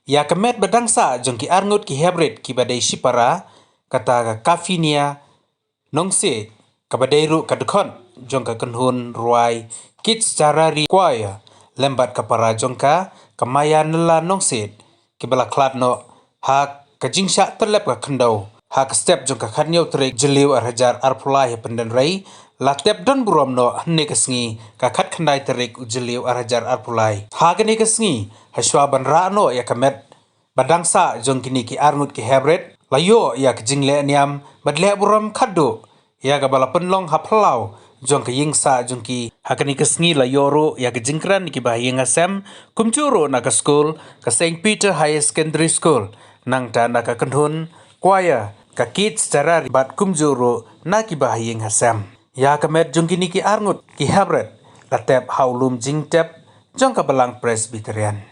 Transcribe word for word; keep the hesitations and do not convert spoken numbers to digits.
Ïa ka met ba dang sah jong ki arngut ki heprit kiba dei shipara, kata ka Kafinia Nongsiej, kaba dei ruh ka dkhot jong ka kynhun rwai Kids Charari Choir, lem bad ka para jong ka, ka Maya Nella Nongsiej, kiba la khlad noh ha ka jingshah tyllep ka khyndew ha ka step jong ka khatñiew tarik Jylliew ar hajar arphew lai ha Pyndenrei, la tep don burom noh hynne ka sngi ka khatkhyndai tarik u Jylliew ar hajar arphew lai. Ha kane ka sngi, hashwa ban rah noh ïa ka met ba dang sah jong kine ki arngut ki heprit, la ïoh ïa ka jingleh niam bad leh burom khadduh ïa kaba la pynlong ha phyllaw jong ka ïing sah jong ki. Ha kane ka sngi la ïoh ruh ïa ka jingkren na kiba ha ïing ha sem, kumjuh ruh na ka skul ka Saint Peter Higher Secondary School, nangta na ka kynhun choir ka Kids Charari bad kumjuh ruh na kiba ha ïing ha sem. Ïa ka met jong kine ki arngut ki heprit la tep ha u lum jingtep jong ka Balang Presbyterian.